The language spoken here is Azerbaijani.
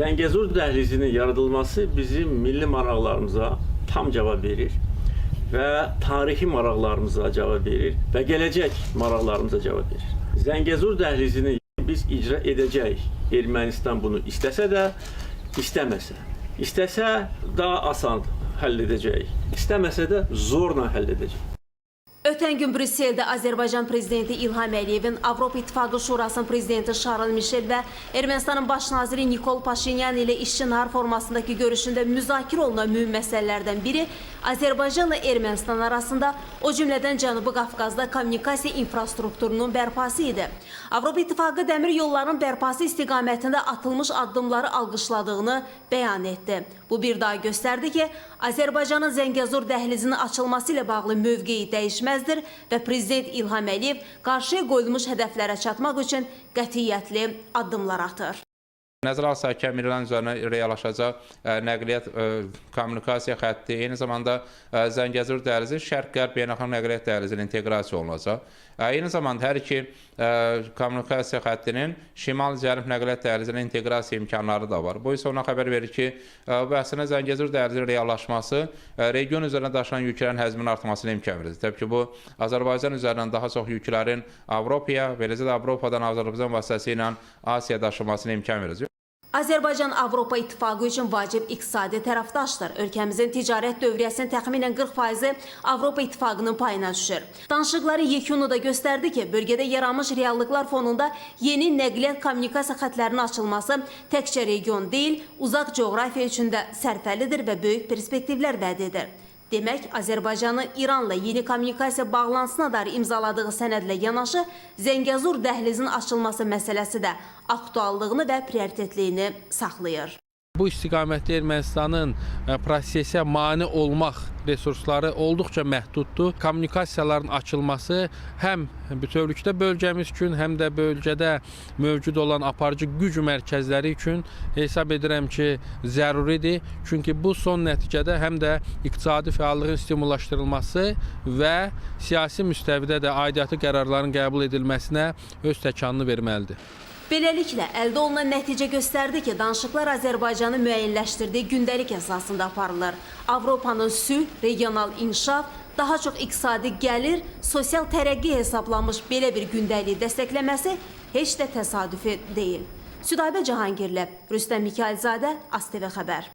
Zəngəzur dəhlizinin yaradılması bizim milli maraqlarımıza tam cavab verir və tarixi maraqlarımıza cavab verir və gələcək maraqlarımıza cavab verir. Zəngəzur dəhlizini biz icra edəcəyik. Ermənistan bunu istəsə də, istəməsə. İstəsə daha asan həll edəcəyik. İstəməsə də zorla həll edəcəyik. Ötən gün Brüsseldə Azərbaycan prezidenti İlham Əliyevin, Avropa İttifaqı Şurasının prezidenti Şarl Mişel və Ermənistanın baş naziri Nikol Paşinyan ilə işçi nahar formasındakı görüşündə müzakirə olunan mühüm məsələlərdən biri Azərbaycanla Ermənistan arasında, o cümlədən Cənubi Qafqazda kommunikasiya infrastrukturunun bərpası idi. Avropa İttifaqı dəmir yollarının bərpası istiqamətində atılmış addımları alqışladığını bəyan etdi. Bu bir daha göstərdi ki, Azərbaycanın Zəngəzur dəhlizinin açılması ilə bağlı mövqeyi dəyişməzdir və Prezident İlham Əliyev qarşıya qoyulmuş hədəflərə çatmaq üçün qətiyyətli addımlar atır. Nəzərə alsaq ki, Əmirlan üzərinə reallaşacaq nəqliyyat kommunikasiya xətti, eyni zamanda Zəngəzur dəhlizi Şərq-Qərb beynəlxalq nəqliyyat dəhlizi ilə inteqrasiya olunacaq. Eyni zamanda hər iki kommunikasiya xəttinin Şimal-Cənub nəqliyyat dəhlizi ilə inteqrasiya imkanları da var. Bu isə ona xəbər verir ki, bu əslində Zəngəzur dəhlizinin reallaşması region üzərinə daşınan yüklərin həcminin artmasına imkan verir. Təbii ki, bu Azərbaycan üzərindən daha çox yüklərin Avropaya, beləcə də Avropadan Azərbaycan vasitəsilə Asiya daşınmasına imkan verəcək. Azərbaycan Avropa İttifaqı üçün vacib iqtisadi tərəfdaşdır. Ölkəmizin ticarət dövriyyəsinin təxminən 40%-i Avropa İttifaqının payına düşür. Danışıqların yekunu da göstərdi ki, bölgədə yaranmış reallıqlar fonunda yeni nəqliyyat kommunikasiya xətlərinin açılması təkcə region deyil, uzaq coğrafiya üçün də sərfəlidir və böyük perspektivlər vəd edir. Demək, Azərbaycanın İranla yeni kommunikasiya bağlantısına dair imzaladığı sənədlə yanaşı Zəngəzur dəhlizinin açılması məsələsi də aktuallığını və prioritetliyini saxlayır. Bu istiqamətdə Ermənistanın prosesə mane olmaq resursları olduqca məhduddur. Kommunikasiyaların açılması həm bütövlükdə bölgəmiz üçün, həm də bölgədə mövcud olan aparıcı güc mərkəzləri üçün hesab edirəm ki, zəruridir. Çünki bu son nəticədə həm də iqtisadi fəallığın stimullaşdırılması və siyasi müstəvidə də aidiyyatı qərarların qəbul edilməsinə öz təkanını verməlidir. Beləliklə, əldə olunan nəticə göstərdi ki, danışıqlar Azərbaycanın müəyyənləşdirdiyi gündəlik əsasında aparılır. Avropanın sülh, regional inkişaf, daha çox iqtisadi gəlir, sosial tərəqqi hesablanmış belə bir gündəliyi dəstəkləməsi heç də təsadüfi deyil. Südabə Cahangirli, Rüstəm Mikayılzadə, ASTV xəbər.